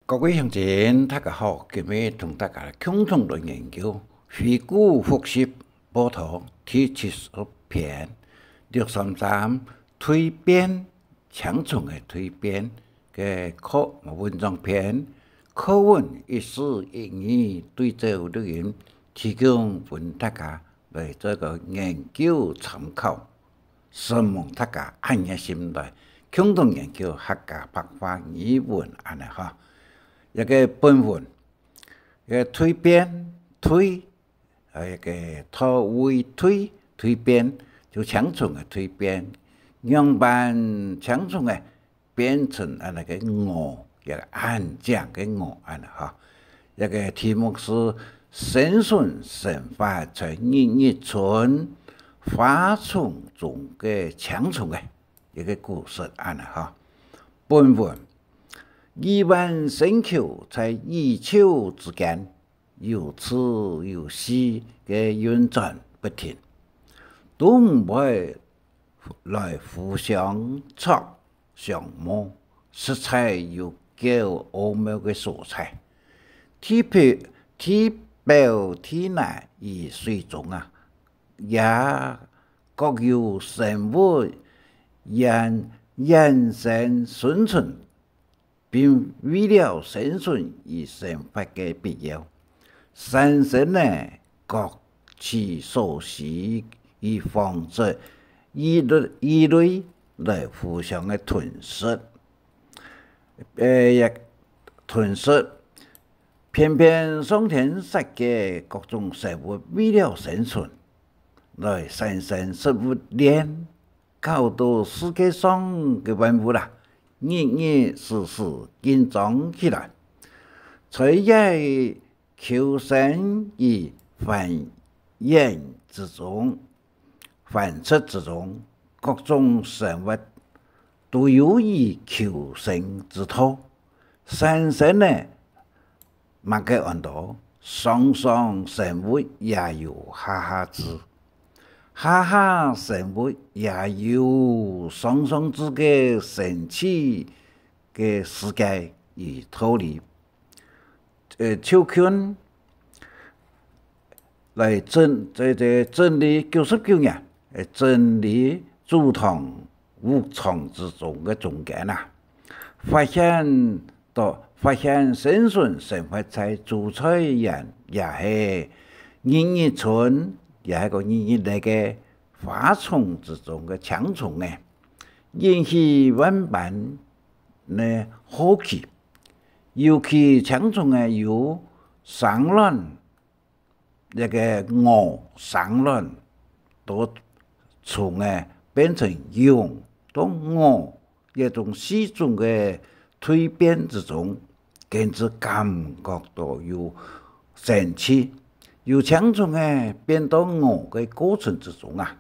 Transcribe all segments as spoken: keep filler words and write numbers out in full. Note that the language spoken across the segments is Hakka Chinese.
各位鄉親，大家好，今日同大家共同來研究回顧復習報導第七十篇，六三三，蛻變，青蟲个蛻變个課文章篇。課文一字一語對照錄音，提供分大家來做个研究參考。承蒙大家恁熱心來共同研究客家白話語文恁呢哈。這个本文，這个蛻變，蛻，呃，這个頭尾蛻，蛻變，就青蟲个蛻變，仰般青蟲个變成恁呢个蛾，這个恁靚个蛾恁呢哈。這个題目係生存生活在日日春，花叢中个青蟲个一个故事恁呢哈。本文，億萬星球在宇宙之間， 有次有序个運轉不停，都毋會來互相著相摸，實在有夠奧妙个所在。地表、地表地內與水中啊，也各有生物延、延伸生存， 並為了生存而生活个必要，產生了各取所需而防止異類、異類來互相个吞食。呃，也吞食。偏偏上天設計各種生物為了生存，來產生食物鏈， 搞到世界上个萬物啊，日日時時緊張起來。在這求生與繁衍之中，繁殖之中，各種生物都有佢求生之道，產生了 麼个安到上上生物也有下下智，下下生物也有上上智个神奇个世界與道理。呃，就近來整，這，這整理九十九年，呃，整理祖堂屋藏之中个中間啊，發現 到發現生存生活在朱菜園，也係日日春，也係个日日來个花叢之中个青蟲仔，引起萬般个好奇。尤其青蟲仔有生卵， 這个蛾生卵，到蟲仔變成蛹，到蛾，這種四種个蛻變之中，簡直感覺到有神奇。有青蟲仔變到蛾个過程之中啊，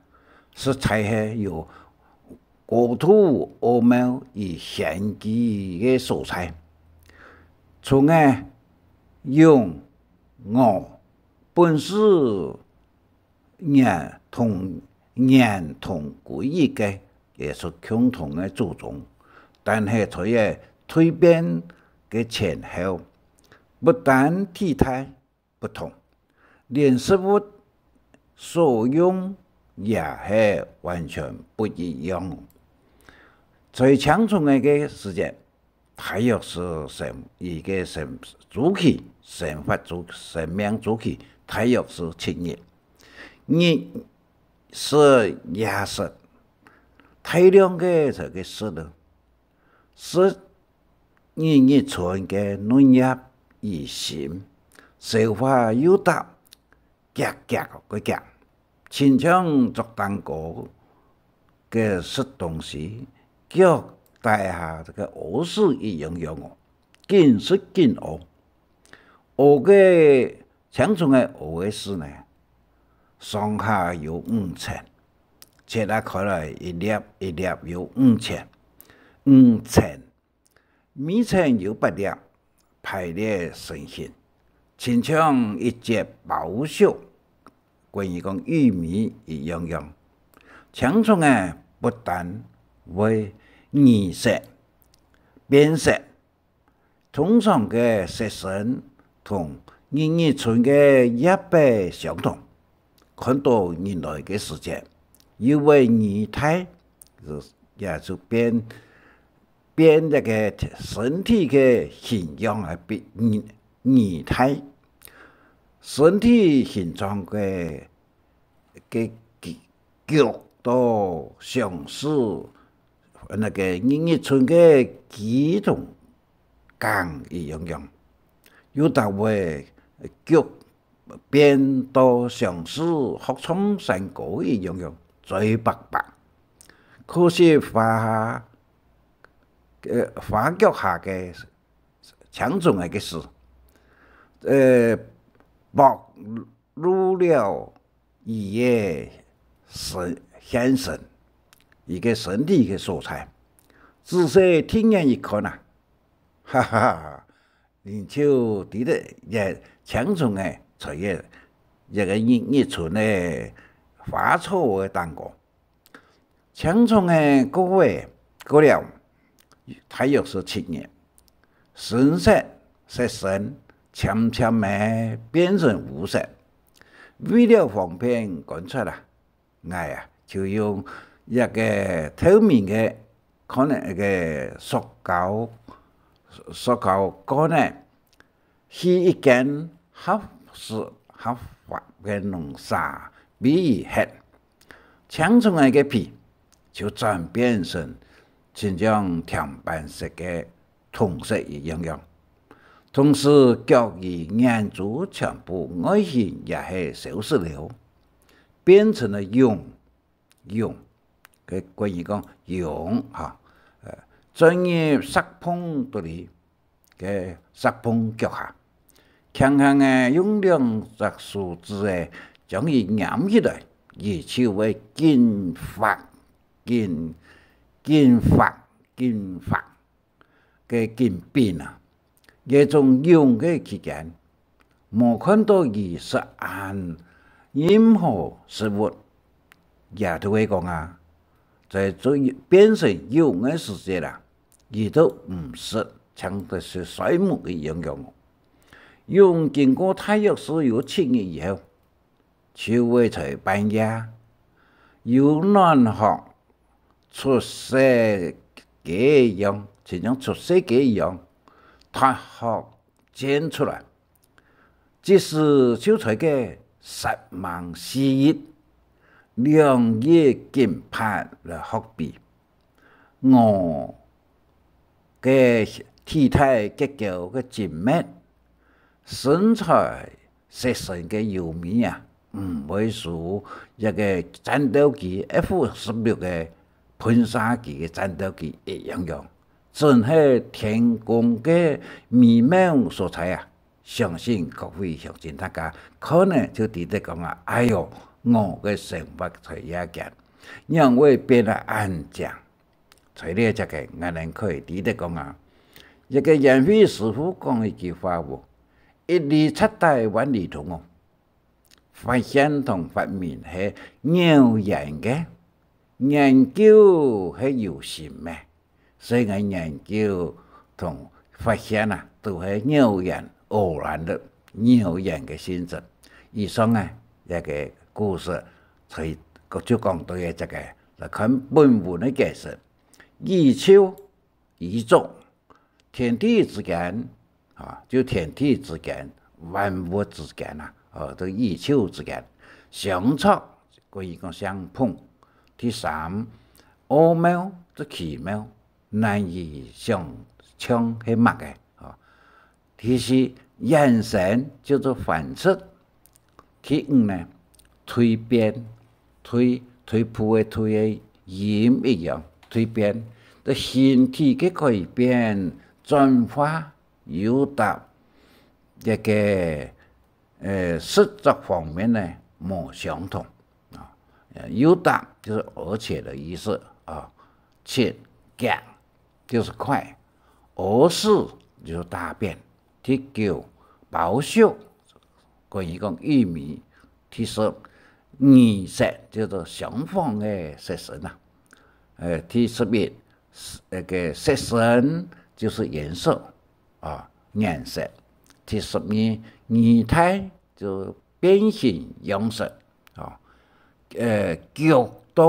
實在係有高度奧妙與玄機个所在。蟲仔、蛹、蛾 本是源同，源同歸一个，也係共同个祖宗。但係在這蛻變个前後，不但體態不同，連食物所用也係完全不一樣。在青蟲仔个時節， 大約係生，佢个生，週期，生活週，生命週期，大約係七日。日食夜食，大量个這个食了，食日日春个嫩葉與心，消化又得 遽遽个遽，親像做蛋糕个食東西，腳底下這个屙屎一樣樣哦，緊食緊屙。屙个，青蟲仔屙个屎呢，上下有五層，切啊開來一粒一粒有五層，五層。 每層有八粒，排列成形，親像一節包粟，關於講玉米一樣樣。青蟲仔不但會擬色、變色，通常个色身同日日春个葉仔相同，看到人來个時節，又會語大，也就變，變這个身體个形樣啊，變語，語大。身體形狀个个腳，腳都像係該个日日春个枝同梗一樣樣，有兜仔腳變到像係學唱山歌一樣樣，嘴擘擘。可惜花下，呃，花腳下个青蟲仔个事，呃，暴露了 佢个身，現身，佢个身體个所在。仔細定眼一看啊，哈哈哈，你就知得這青蟲仔在這，這个日，日春个花草个頂高。 青蟲仔過仔，過了，大約係七日，深色色身漸漸仔變成烏色。為了方便觀察啊，𠊎啊，就用一个透明个，可能一个塑膠，塑膠罐仔， 去一間合適合法个農舍，分佢歇。青蟲仔个皮就轉變成親像甜粄色个銅色一樣樣。同時，腳與眼珠全部外形也係消失了，變成了蛹， 蛹，个國語講蛹哈，呃，鑽入石縫肚裡，个石縫腳下，輕輕仔用兩隻手指仔將佢拈起來，佢就會緊發，緊，緊發，緊發。 个緊拚啊，這種蛹个期間，無看到佢食恁任何食物，也就係講啊，在做變成蛹个時節啊，佢都毋食，像得係睡目一樣樣。蛹經過大約係有七日以後， 就會在半夜，有卵殼出世雞一樣，親像出世雞一樣，脫殼鑽出來。即時就在該煞猛試翼，兩翼緊拍來學飛。 鵝个體態結構个精密，身材色身个優美啊，毋會輸一个戰鬥機F十六个噴射機个戰鬥機一樣樣，真係天公个美妙所在啊！ 相信各位鄉親大家可能就知得講啊，哎喲，鵝个生活在這間，仰會變到恁靚。在這隻个，𠊎等可以知得講啊，一个顏慧師傅講一句話哦：「一理徹底萬理通」哦。發現同發明係偶然个， 研究係有心个，所以𠊎研究同發現啊，都係偶然、偶然个、偶然个性質。以上啊，這个故事，所以就講到這个，來看本文个解釋。宇宙，宇宙， 天地之間，啊，就天地之間，萬物之間啊，哦，這宇宙之間，相著，可以講相碰。第三，奧妙，這奇妙，難以想像係麼个，哦。第四，衍生，叫做繁殖。 第五呢，蛻變，蛻，退步个退个音一樣，蛻變，个形體个改變、轉化，有搭這个，呃，實作方面呢，無相同。啊，有搭就是而且的意思啊，且，遽， 就是快，而是就是大便。第九，胞秀，關於講玉米。第十，擬色，就是相仿个色身啊。呃，第十一，那个色身就是顏色。啊，顏色。第十二，擬態就變形樣式，啊，呃，掬到，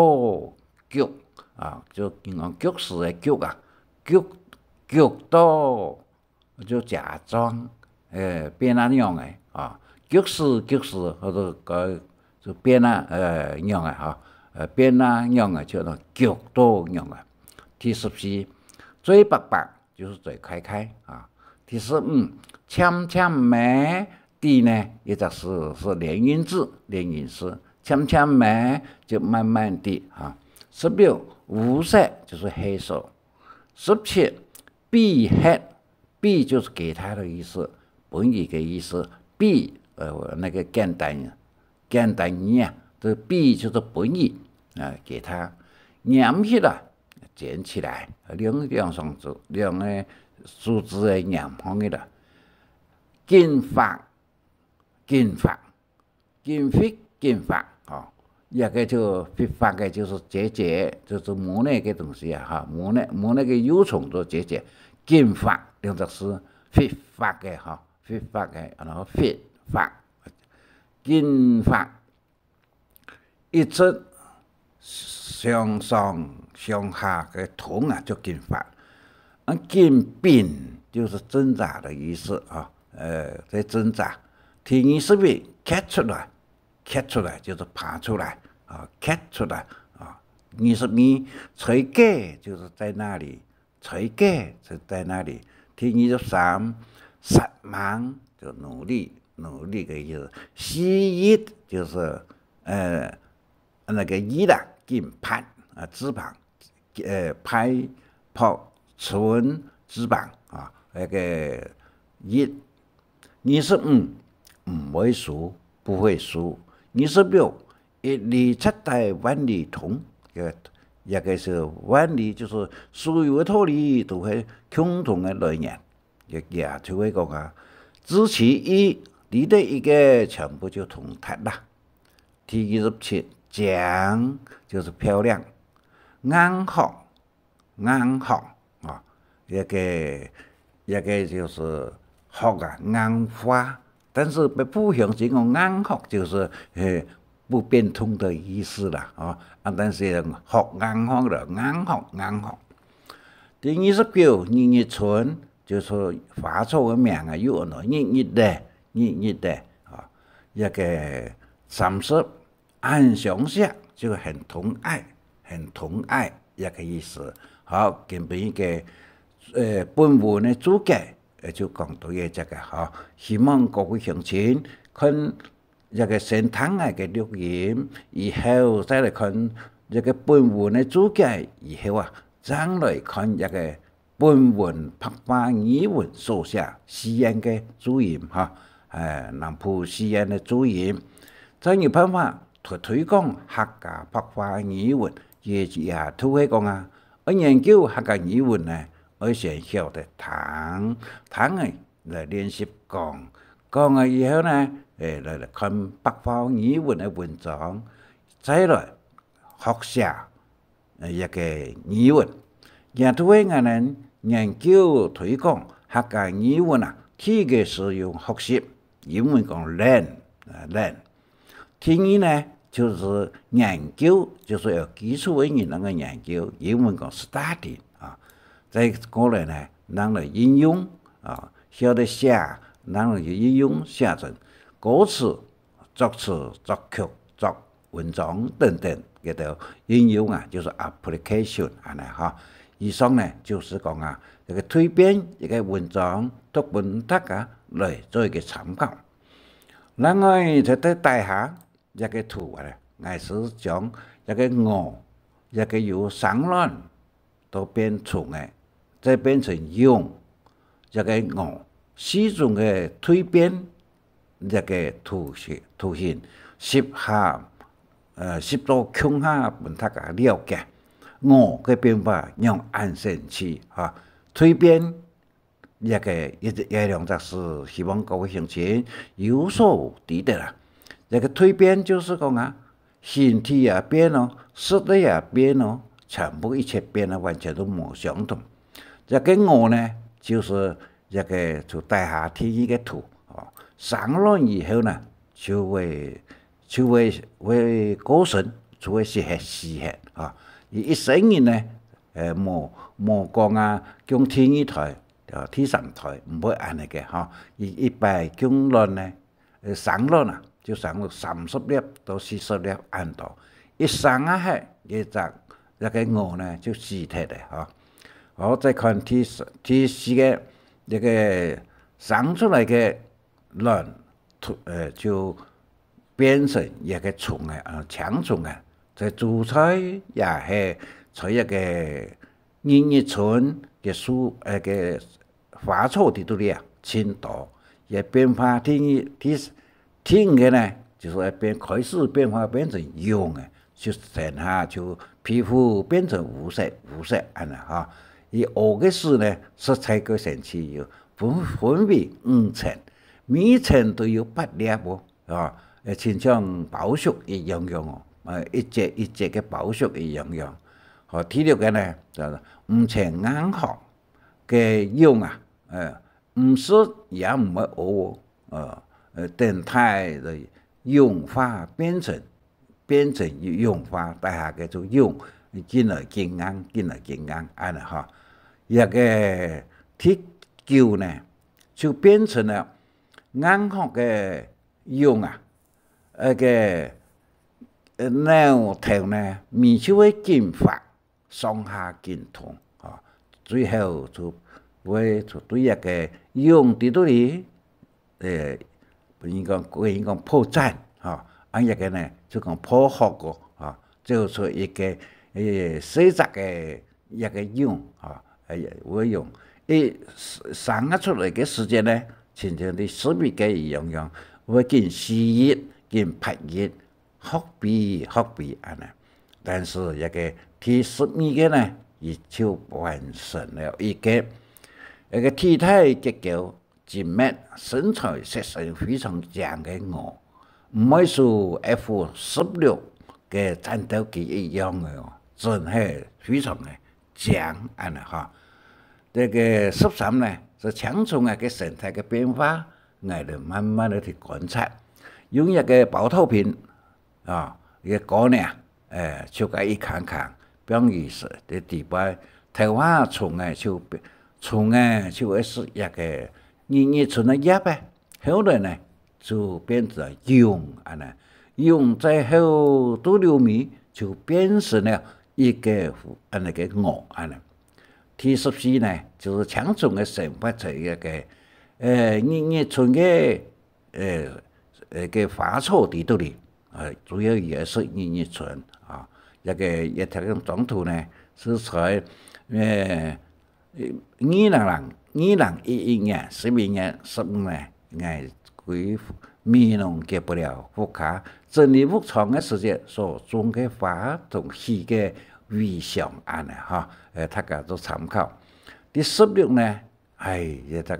掬，啊，就講掬屎个掬啊，掬，掬到，就假裝，呃，變啊樣个，啊，掬屎，掬屎，或者个，就變啊，呃，樣个，哈，呃，變啊樣个，就掬到樣个。第十四，嘴擘擘，就是嘴開開，啊。第十五，漸漸仔，仔呢，一隻字是連音字，連音字，漸漸仔就慢慢地，啊。十六，烏色就是黑色。十七，比核，比就是給他的意思，本意个意思，比，呃，那個簡單，簡單語啊，這比就是本意，啊，給他。拈起來，撿起來，兩，兩雙手，兩個手指个拈上去了。緊滑，緊滑，緊滑，緊滑，哦，這個就滑滑个，就是結結，就是木乃个東西啊，哈，木乃，木乃个幼蟲做結結，緊滑，兩隻字，滑滑个，哈，滑滑个，然後滑，滑，緊滑。 一直上上上下个動啊，就緊發。啊，緊拚就是掙扎的意思啊，呃，在掙扎。第二十一，蹶出來，蹶出來就是爬出來啊，蹶出來啊。二十二，在該就是在那裡，在該就在那裡。第二十三，煞猛就努力，努力个意思。四翼就是，呃，那個翼啦，緊拍啊，翅膀，呃，拍拍伸翅膀啊，那個翼。二十五，毋會輸，不會輸。二十六，一里直帶萬里通，這個，這個是萬里，就是所有个道理都係共同个來源。也，也就係講啊，知其一，知得一个全部就通達啦。第二十七，靚，就是漂亮。硬殼，硬殼啊，這個，這個就是殼啊，硬化。但是北部鄉親講硬殼就是，嘿，不變通的意思啦，哦，啊，但是殼硬殼了，硬殼，硬殼。第二十九，日日春，就是花草个名啊，又安到日日咧，日日咧，啊，這個三十， 恁相惜，就很疼愛，很疼愛，這個意思。好，今晡日个，呃，本文个註解，呃，就講到這隻个吼。希望各位鄉親看這個先聽𠊎个錄音，以後再來看這個本文个註解以後啊，正來看這個 本文白話語文所寫四縣个注音哈，呃，南部四縣个注音。正有辦法推，推廣客家白話語文，也，也就係講啊，愛研究客家語文呢，愛先曉得聽，聽了來練習講，講了以後呢，誒，來，來看白話語文个文章，再來學寫， 呃，一個語文。也就係𠊎等研究推廣客家語文啊，第一個使用學習，英文講learn，啊，learn。第二呢，就係研究，就係有基礎个人能夠研究，英文講study，啊。再過來呢，能來應用，啊，曉得寫，能來去應用寫成歌詞， 作詞、作曲、作文章等等，這兜應用啊，就係application恁呢哈。以上呢，就係講啊，這個推編一個文章，讀分大家來做一個參考。另外，在這底下，這個圖啊，𠊎係將這個鵝，這個由生卵 到變蟲仔，再變成蛹，這個鵝，四種个蛻變，這個圖形，圖形，十下，呃，十到共下分大家了解，鵝个變化仰恁神奇哈。蛻變，這個一，一兩隻字，希望各位鄉親有所知得啦。這個蛻變就係講啊， 形體也變咯，色咧也變咯，全部一切變啊，完全都無相同。這個鵝呢，就係這个就底下第二个圖，哦，生卵以後呢，就會，就會，會過身，就會死忒，死忒，哦。佢一生人呢，呃，無，無講啊，降第二胎，呃，第三胎，毋會恁呢个，吼。佢一擺降卵呢， 呃，生卵啊，就生到三十粒到四十粒恁多。一生啊，嘿，這隻，這个鵝呢，就死忒了，吼。好，再看第四，第四个，這个生出來个卵，突，呃，就變成一个蟲啊，呃，青蟲啊，在煮菜也係在一个 日日春个樹，呃，个花草裡肚裡啊，盡多。也變化第二，第，第五个呢，就係會變，開始變化變成蛹啊，就成下就皮膚變成烏色，烏色恁呢哈。佢屙个屎呢，實在个神奇，有分，分為五層，每層都有八粒哦。 哦，呃，親像寶石一樣樣哦，呃，一節一節个寶石一樣樣。好，第六个呢，就係五層硬殼个蛹啊，呃，毋食也毋會屙哦，呃，呃，等待个蛹化變成，變成蛹化，底下个就蛹，緊來緊硬，緊來緊硬，恁呢哈。這个第九呢，就變成了硬殼个 蛹啊，該个，呃，腦頭呢，尾就會緊發，上下緊動，吼，最後就會就對該个蛹裡肚裡，呃，人講，國語講破綻，吼，啊，這个呢，就講破殼个，吼，做出一个，呃，細隻个 一个蛹，吼，哎，有个蛹，一生啊出來个時節呢，親像你食物个一樣樣，會緊死一，緊發一，殼飛殼飛恁呢。但是這个第十二个呢，佢就完成了一个，一个體態結構 精密，身材色澤非常靚个鵝，毋會輸F十六个戰鬥機一樣个哦，真係非常个靚恁呢哈。這个十三呢，係青蟲仔个生態个變化，𠊎兜慢慢个去觀察，用一个寶特瓶 啊，一个哥呢，欸，就該一囥囥，放佢食，在底背，頭下蟲仔就，蟲仔就會食一个日日春个葉仔，後來呢，就變成蛹恁呢，蛹再後肚裡尾就變成了一个恁呢个鵝恁呢。第十四呢，就係青蟲仔生活在一个，呃，日日春个 呃，呃，个花草裡肚裡，呃，主要也係日日春啊。這个一條長途呢，係在，呃，二零零，二零一一年十一月十五呢，𠊎歸美濃吉布寮屋下整理屋場个時節所種个花同起个圍牆恁呢哈，呃，大家做參考。第十六呢，哎，一隻，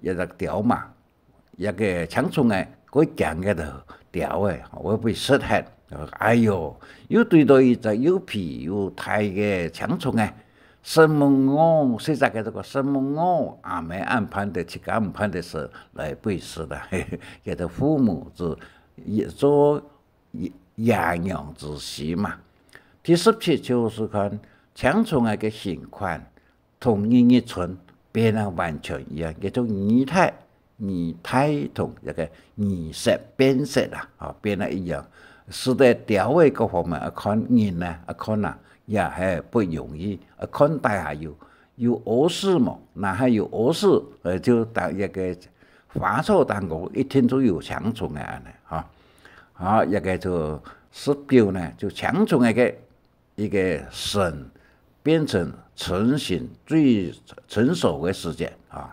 一隻鳥嘛， 一个青蟲仔，過驚該兜鳥仔，會分佢食忒。哎喲，又對到一隻又肥又大个青蟲仔，承蒙哦，細隻个就講承蒙哦，阿姆恁盼得，自家毋盼得食，來分佢食啦。該兜父母之，也做爺，爺娘之心嘛。第十七就係看青蟲仔个形款， 同日日春變啊完全一樣，叫做擬態，擬態同這个擬色變色啊，吼，變啊一樣。使得鳥仔各方面啊，看人呢，啊看啊，也係不容易，啊看底下有，有屙屎無，若係有屙屎，呃，就當一个花草當中一定都有青蟲个恁呢，吼。好，這个就十九呢，就青蟲个 一个成，變成成型最成熟个時節啊，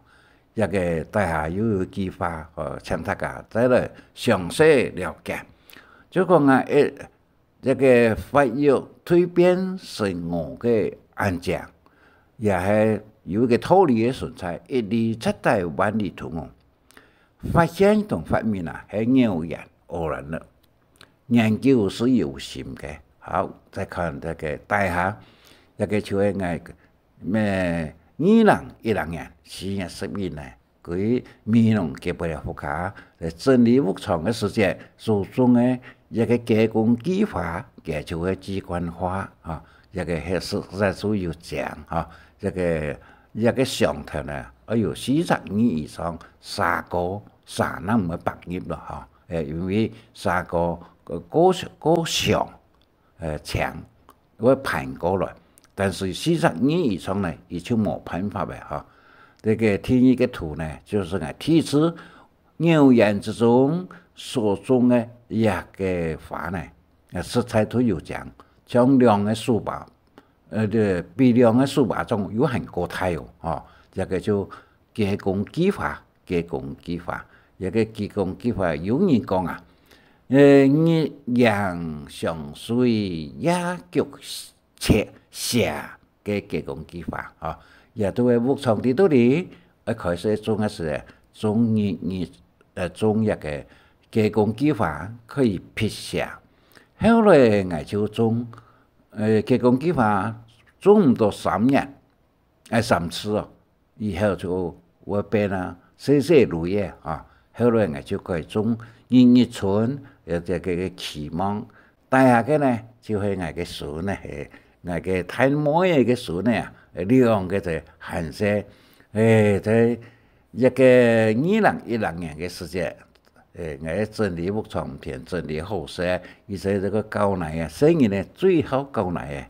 這个底下又有句話，呃，請大家再來詳細了解。就講啊，一，這个發育蛻變成鵝个恁靚，也係有一个道理个存在，一理徹底萬理通哦。發現同發明啊，係偶然，偶然个。 研究係有心个。好，再看這个底下，這个就係𠊎，咩，二零一六年四月十一呢，佢美濃吉伯里屋下，在整理屋場个時節，所種个一个雞公寄花，佢就係雞冠花，吼，一个係實，實在係有靚，吼，一个，一个上頭呢，愛有四十年以上，蛇哥，蛇那毋會白入咯，吼，誒，因為蛇哥，呃，過，過上， 呃，青，會盤過來。但是四十年以上呢，佢就無辦法了，吼。這个第二个圖呢，就係𠊎第一次偶然之中所種个這个花呢，呃，實在都有靚，像兩个手把，呃，這比兩个手把掌又還過大哦，吼。這个就雞公寄花，雞公寄花，這个雞公寄花有人講啊， 呃，日影相隨夜曲斜斜个雞公寄花，吼，也都係屋場裡肚裡，愛開始種个時，種日，日，呃，種這个雞公寄花可以辟邪。後來𠊎就種，呃，雞公寄花種毋到三年， 哎，三次哦，以後就會變啊，細細蕊仔啊。後來𠊎就改種日日春，有這个个期望。帶下个呢，就係𠊎个孫呢，係𠊎个大妹仔个孫呢啊，兩个就還細。哎，在一个二零一六年个時節，哎，𠊎整理屋場片，整理好勢，佢就這个教𠊎啊，細人呢最好教𠊎啊，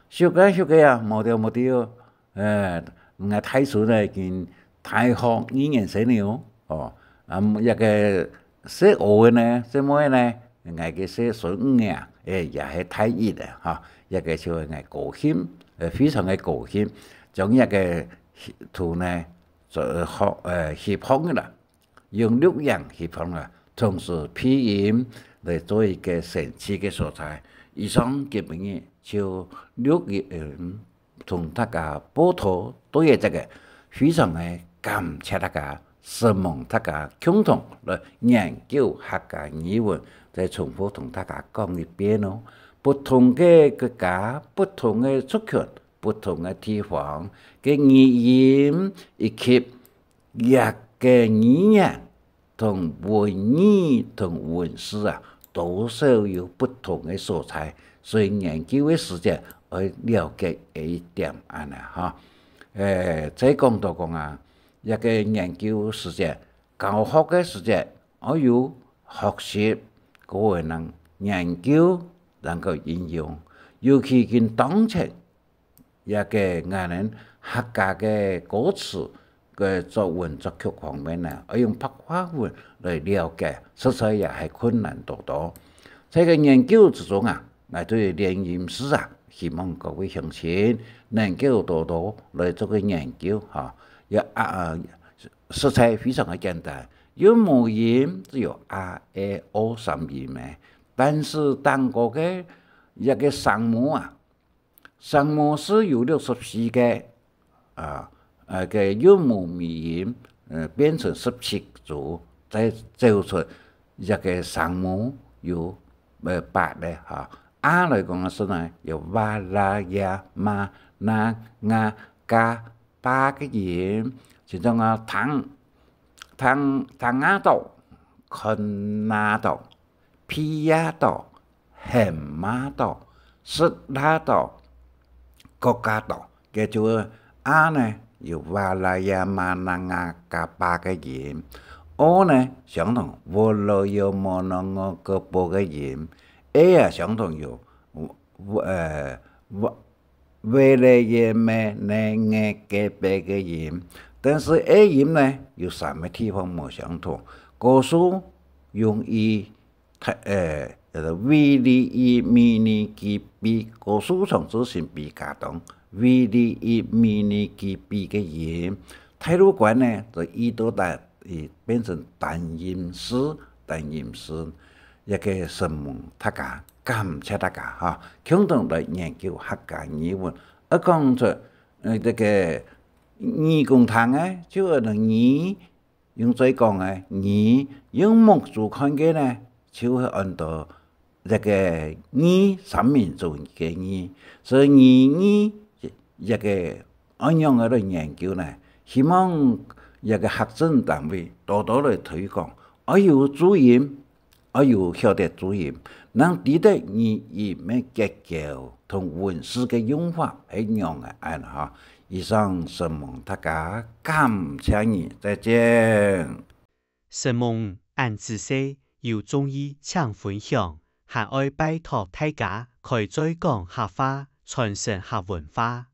熟个熟个啊，無條無條， 呃，𠊎大孫呢，已經大學二年生了哦，哦，啊，一个細阿仔呢，細妹仔呢，𠊎个細孫女啊，誒，也係大一了哈，一个就係𠊎高興，呃，非常个高興，將一个圖呢，做學，呃，翕放个啦。 用錄影翕放啊，同時配音來做一个神奇个素材。以上今晡日就錄音同大家報導到這个，非常个感謝大家，承蒙大家共同來研究客家語文，再重複同大家講一遍哦。不同个國家、不同个族群、不同个地方个語音以及 這个語言同文言同文字啊，多少有不同个所在，所以研究个時節愛了解這一點恁呢哈。誒，再講到講啊，這个研究時節，教學个時節，愛有學習，過後能研究，能夠應用，尤其今當前 這个𠊎等客家个歌詞个作文作曲方面呢，愛用白話文來了解，實在也係困難多多。在个研究之中啊，𠊎對連音字啊，希望各位鄉親能夠多多來做个研究哈。也啊，啊，實在非常个簡單，韻母音只有a、e、o三音个，但是當過个這个聲母啊， 聲母係有六十四个，啊，呃，个韻母尾音，呃，變成十七組，再走出這个聲母有，呃，八个哈。啊來講个時呢，有va、la、ya、ma、na、nga、ka、pa个音，就像啊，聽，聽，聽啊到，看啊到，鼻啊到， 喊嘛到，食啦到，國家到，該就a呢，有va、la、ya、ma、na、nga、ka、pa个音。O呢，相同，vo、lo、yo、mo、no、ngo、ko、po个音。E啊，相同有，v，呃，v，ve、le、ye、me、ne、nge、ke、pe个音。但是e音呢，有三个地方無相同。高數用e， 大，呃，叫做ve、li、i、mi、ni、ki、pi，高數上字成pi加當，ve、li、i、mi、ni、ki、pi个音。大陸官呢，就e到達，佢變成單音字，單音字。這个承蒙大家，感謝大家哈，共同來研究客家語文。啊，講出，呃，這个耳公聽个，就係耳 用嘴講个，你用目珠看个呢，就係安到這个二三民族个二，所以二二一个愛仰仔來研究呢？希望這个學術單位多多來推廣，愛有注音，愛有曉得注音，能知得語音个結構同文字个用法係仰仔恁哈。以上承蒙大家，感謝你，再見。承蒙恁仔細，有中意請分享，還愛拜託大家開嘴講客話，傳承客文化。